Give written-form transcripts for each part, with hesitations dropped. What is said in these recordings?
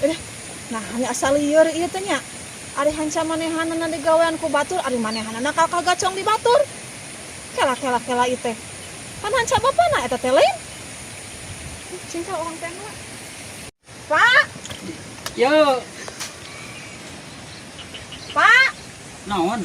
Eh, nah hanya asal lieur ieu teh nya. Ari hanca manehanana digawean ku batur, ari manehanana kakak gacong di batur. Kela kela kela ieu teh. Pan hanca bapana eta teh lain. Cing ka urang teh mah. Pak, Yo, Pak. Naon?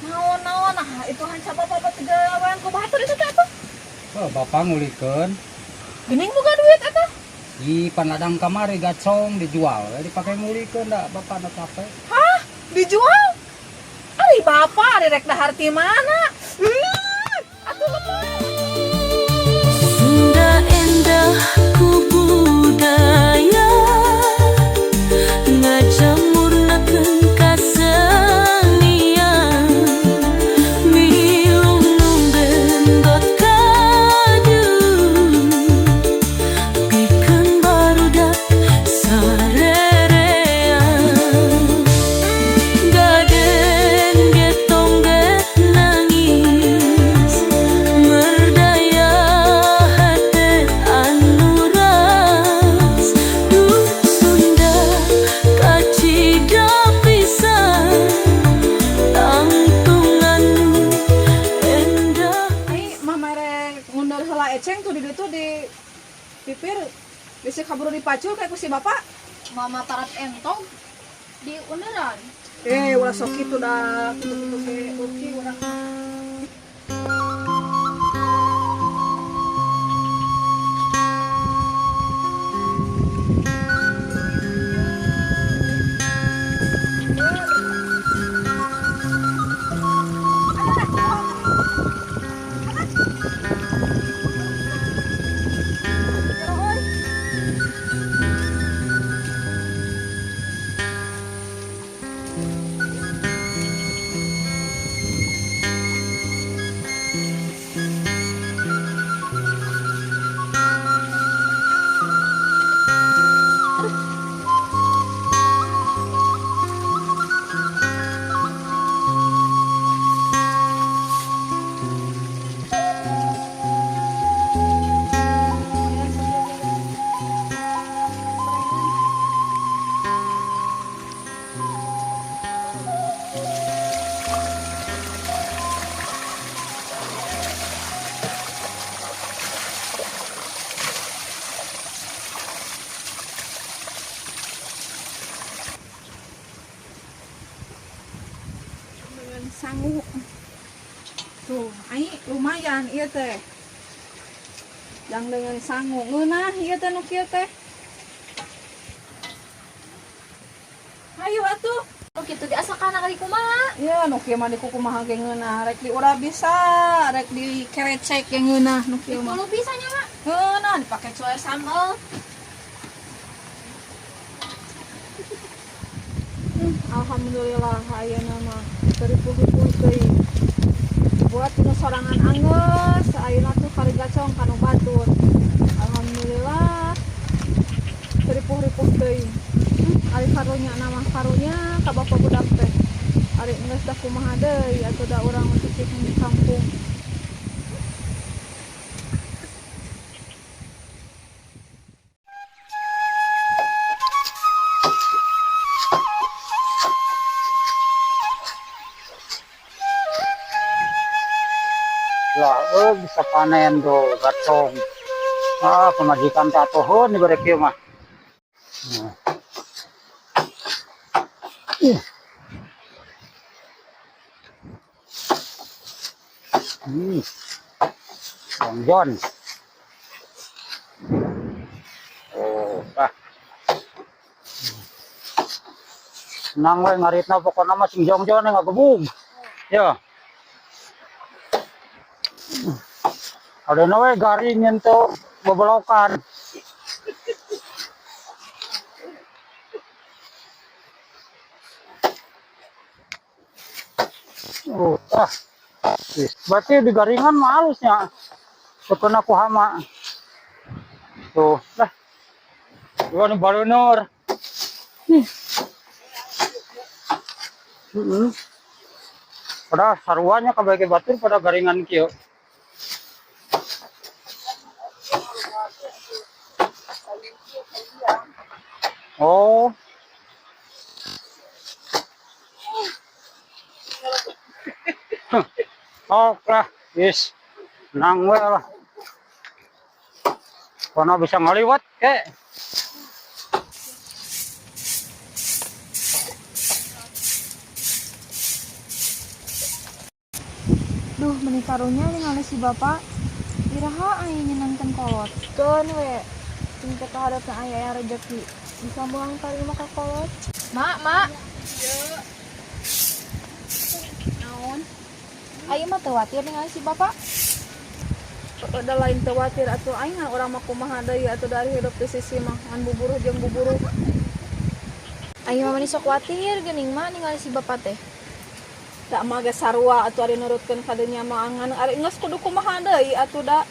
Naon naon, nah itu hanca bapak bapak digawean ku batur itu teh atuh. Oh, bapak ngulikeun. Geuning boga duit eta. Di pan ladang kamari gacong dijual, dipakai ngulikeun da bapak nu capek. Hah? Dijual? Ari bapak ari rek dahar ti mana? Atuh lepas. Sunda endah ku budaya, ngajamurnakeun kasenian, milu nu nggentot kaju pikeun barudak sarerean. Gaden ge tong nangis, merdaya hate anu ras. Duh Sunda, kacida pisan tangtungan nu endah. Ai mah rek ngundur heula eceng tuh di ditu di pipir bisi kaburu dipacul kayak ku si bapak. Mama tarat entog di underan. Eh, ulah sok kitu dah, kitu-kitu ge uki urang. Dengan sangu tuh, ai lumayan iya teh yang dengan sangu ngeunah ieu teh nu kieu teh. Ayo atuh. Oh gitu, diasakan kali kumaha? Ya nu kieu mah dikukumaha ge ngeunah, rek diurap bisa, rek dikerecek ge ngeunah nu kieu mah. Dipuluh bisa nya, Mak. Ngeunah dipake cuek sambel. Alhamdulillah ayeuna mah teu ripuh-ripuh teuing. Buat nu sorangan anggeus, ayeuna tuh kari gacong kanu batur. Alhamdulillah teu ripuh-ripuh teuing. Ari karunya nama karunya ka bapak budak teh. Ari geus da kumaha deui atuh da urang mah cicing di kampung. Lah, bisa panen tuh gacong. Ah, pamajikan tatohon dibere kieu mah. Nah. Ih. Bang John. Oh, ah. Senang we ngaritna, pokokna mah sing jongjon ngagebug. Ya. Ada we garing ente bebelokan. Oh, ah. Berarti di garingan mah halusnya. Terkena ku hama. Tuh, lah. Dua nih balonor. Nih. Pada saruannya kabeh batur pada garingan kieu. Oh. Huh. Oke lah, yes. Nang we lah. Kono bisa ngaliwat ke. Duh, meni karunya ningali si bapak. Iraha aing nyenangkeun kolot. Keun we. Sing teh kaharepna aya aya rejeki. Bisa moal tarima ka kolot. Mak, mak, Naon? aing mah teu watir ningali si bapak. Udah lain teu watir atuh aing ngan urang mah kumaha deui atuh dari hidup di sisi mah ngan buburuh jeung buburuh. Aing mah meni sok watir geuning mak ningali si bapak teh. Da mah ge sarua atuh ari nurutkeun ka dinya mah ngan ari geus kudu kumaha deui atuh da.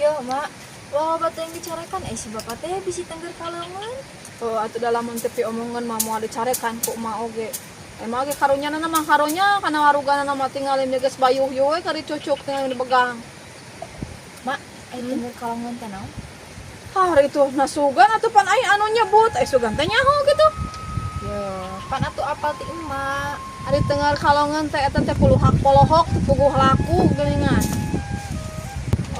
Yo, mak, loba teh yang dicarekan eh si bapak teh bisi tengger kaleungeun. Oh, atuh da lamun teu piomongeun mah moal dicarekan ku emak oge. Emang oge karunya na mah karunya kana warugana mah tinggal geus bayuh we kari cucuk tinggal dibegang. Mak, aing tengger kaleungeun teh naon? Hah, hari itu nah sugan atuh pan aing anu nyebut, eh sugan teh nyaho gitu. Yo, pan atuh apal ti emak. Ari tengger kalongan teh eta teh puluhak polohok teu puguh laku geuningan.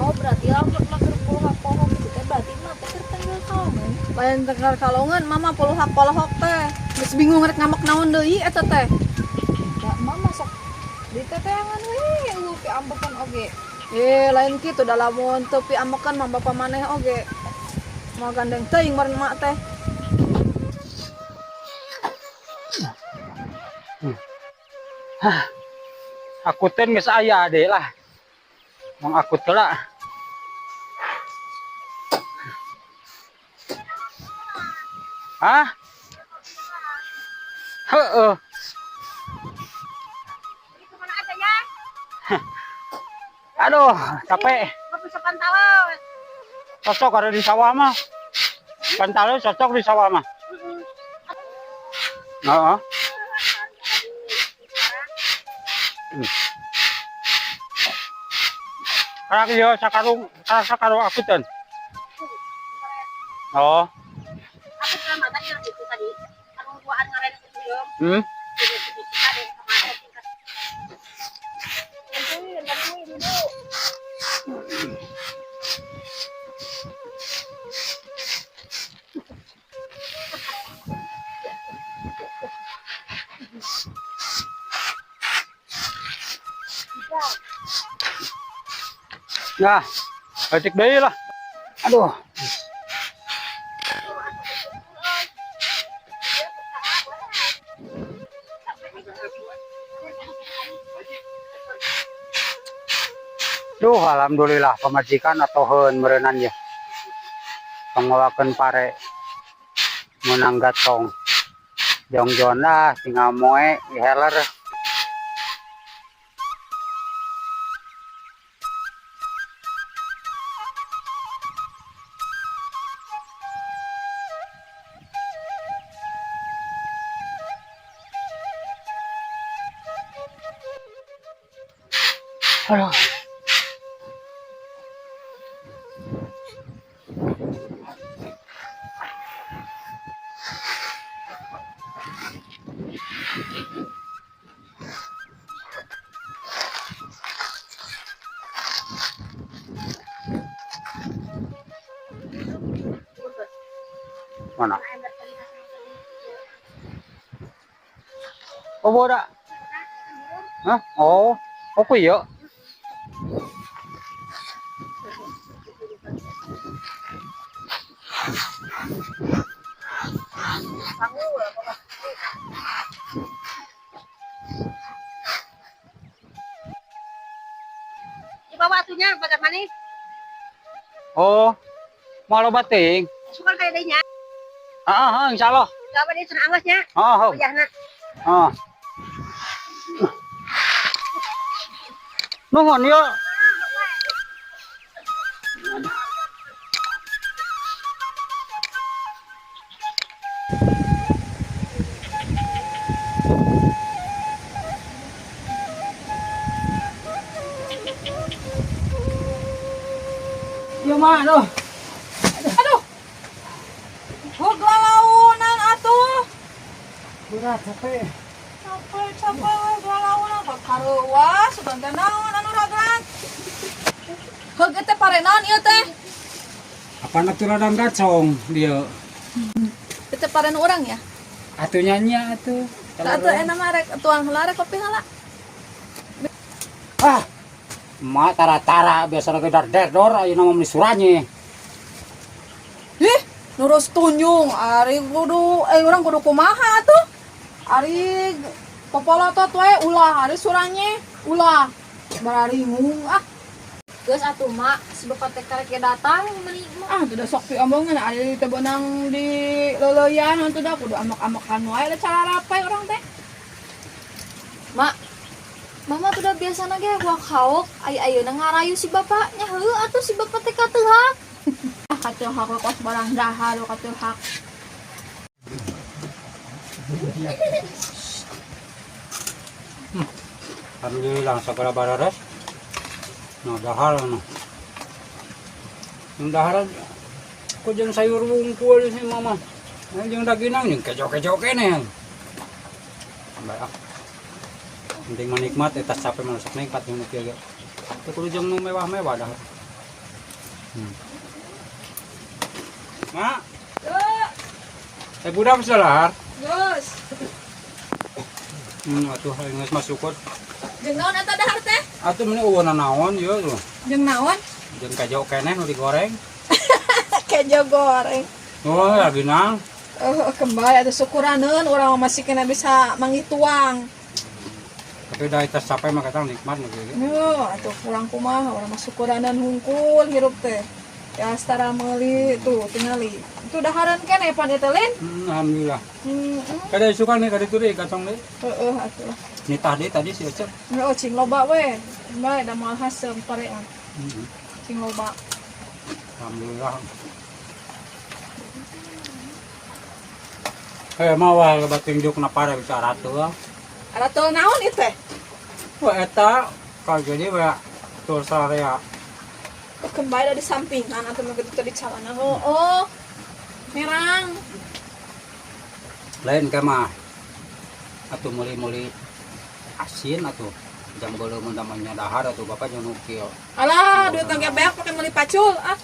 Oh, berarti lamun emak keur puluhak pohok gitu teh berarti emak teh keur tengger kaleungeun. Lain tengger kalongan, mama puluhak polohok teh. Geus bingung rek ngambek naon deui eta teh. Da emak masuk di teteangan we eueuh piambekan oge. Eh, lain kitu da lamun teu piambekan mah bapa maneh oge. Moal gandeng teuing meureun emak teh. Akutin geus aya deui lah. Mang akut heula. Hah? Heeh. Kemana aja ya? Aduh, capek. Nggak bisa pantalo. Cocok ada di sawah mah. Pantalo cocok di sawah mah. Heeh. Karak yo sakarung, sakarung akutan. Oh. Aku sama tadi yang itu tadi. Anu duaan ngaren itu yo. Nah, balik deui lah. Aduh. Duh, alhamdulillah pamajikan atoheun meureunan ya. Pengelolaan pare menang gatong. Jongjon lah tinggal moe heler. Aduh. Mana? Oh, boda. Hah? Oh, oh iya. Dibawa atunya bagat manis. Oh, mau loba teuing. Suka kayak dehnya. Ah, ah, insyaallah. Gawe deh cenah angosnya. Oh, oh. Wajahna. Ah. Nuhun yo. Yo mah, aduh. Aduh. Hug lalaunan atuh. Berat capek. Capek capek we lalaunan kok kareuwas sugan teh naon anu ragran. Hug teh pare naon ieu teh? Apa nak tuladang gacong dia? Ieu teh pare nu urang ya? Atuh nyanyi atuh. Tah atuh enak mah rek tuang heula rek kopi heula. Ah. Mak tara-tara biasa lagi dar dor ayeuna mah meuni suranye. Ih, nurus tunjung ari kudu urang kudu kumaha atuh? Ari popolotot we ulah, ari suranye ulah. Bararingung ah. Geus atuh mak, si bapak teh karek ge datang meuni mah. Ah, tidak sok piomongan ari teu beunang di leuleyan atuh da kudu amak-amakan wae da cara rapai urang teh. Mak, mama tuh udah biasa ge buang haok, ai ayeuna ngarayu si bapak nya heueuh atuh si bapak teh kateuhak. Ah, kateuhak we kos barang dahar we kateuhak. Alhamdulillah sagala barares. Nah, dahar nah. Yang dahar ku jeung sayur wungkul si mama. Nah, jeung daginang jeung kejo-kejo keneh. Bae ah. Penting mah nikmat eta capek mah sok nikmat jeung nu kieu ge. Teu kudu jeung nu mewah-mewah dahar. Mak, eh budak salah. Geus. Atuh aing geus masukut. Jeung naon eta dahar teh? Atuh meni eueuh naon ieu tuh. Jeung naon? Jeung kejo keneh nu digoreng. Kejo goreng. Oh, daginang. Oh, kembali atuh syukuraneun urang mah masih kena bisa manggih tuang. Tapi dah eta capek mah kata nikmat nu kieu ge. Yo, atuh kurang kumaha urang mah syukuraneun hungkul hirup teh. Ya setara meuli tuh tingali. Itu dahareun keneh pan ieu teh lin. Alhamdulillah. Heeh. Kada isukan nih, kada turi kacang deui. Heeh atuh. Nitah deui tadi si Ecep. Heeh, cing loba we. Bae da moal haseum parean. Cing loba. Alhamdulillah. Eh mah wah bating juk na pare bisa ratu. Aratul naon ieu teh? Wah eta kalau jadi we tur sarea. Kembali dari sampingan atau mah kitu di calana. Oh, oh. Merang. Lain ka mah. Atuh muli-muli asin atuh. Jam beuleum namanya dahar atuh bapak jeung nu kieu. Alah, duit tangga beak pakai meuli pacul ah.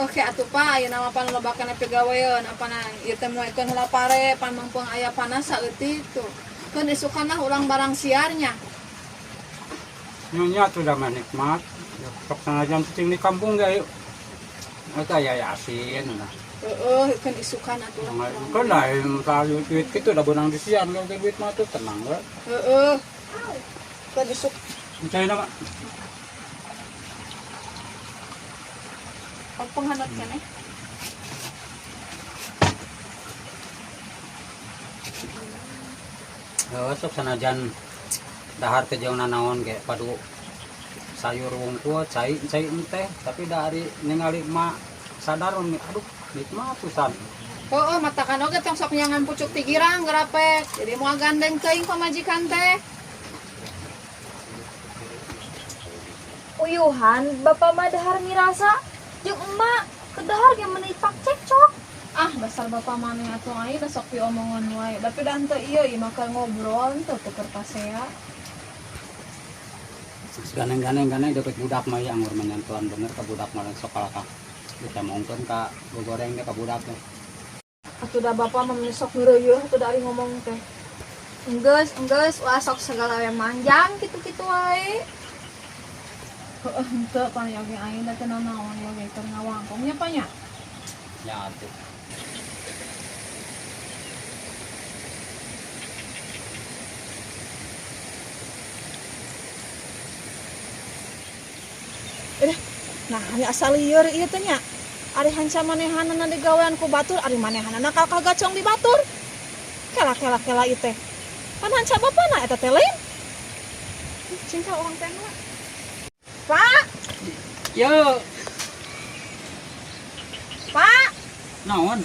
Oke atuh pa, ayeuna mah pan loba keneh pigaweun apana ieu teh moekeun heula pare pan mangpeung aya panas saeutik tuh. Keun isukan lah urang barang siarnya. Nyonya tuh dah mah nikmat. Sok sanajan cicing di kampung ge ayo. Eta aya asin nah. Heeh, keun isukan atuh lah. Kan lain kalau duit gitu udah benang di sian kalau duit mah tuh tenang we. Heeh. Keun isuk. Mencari nama. Oh, penghanot keneh. Heeh, sok sanajan dahar teh jeung nanaon ge padu sayur wungkul cai cai teh tapi dari ningali mak sadar aduh nikmat pisan. Heeh, matakan oge tong sok nyangan pucuk ti girang gerapek. Jadi moal gandeng teuing pamajikan teh. Uyuhan bapak mah dahar mirasa jeung emak kedahar ge meuni pak cekcok. Ah, dasar bapak maneh atuh aing da sok piomongan wae. Tapi da henteu ieu ieu mah keur ngobrol henteu teu keur pasea. Ganeng-ganeng deket budak mah ya anggur menyentuhan bener ka budak mah sok kalakah. Bisa mongkeun ka gogoreng teh ka budak teh. Atuh da bapak mah meuni sok ngeureuyeuh atuh da ari ngomong teh. Enggeus, enggeus, ulah sok segala we manjang kitu-kitu wae. Heeh, henteu pan oge aing da teu nanaon oge keur ngawangkong nya pa nya. Ya atuh. Nah, hanya asal lieur ieu teh nya. Ari hanca manehanana digawean ku batur, ari manehanana kakak gacong di batur. Kela kela kela ieu teh. Pan hanca bapana eta teh lain. Cinta orang teh mah. Pak, Yo, Pak. naon?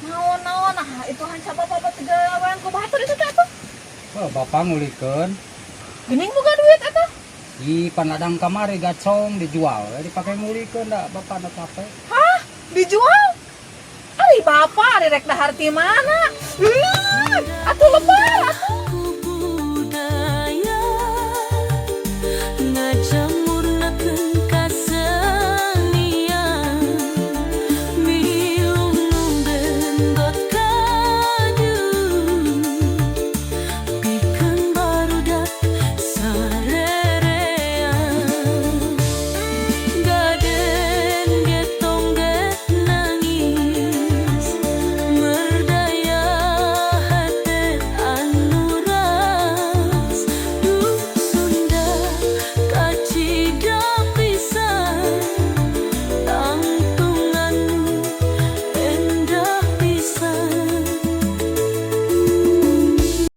Naon naon nah itu hanca bapak bapak digawean ku batur itu teh atuh. Oh, bapak ngulikeun. Geuning boga duit eta. Di pan ladang kamari gacong dijual, dipake ngulikeun da bapak na capek. Hah? Dijual? Ari bapak, ari rek dahar ti mana? Atuh lebar atuh.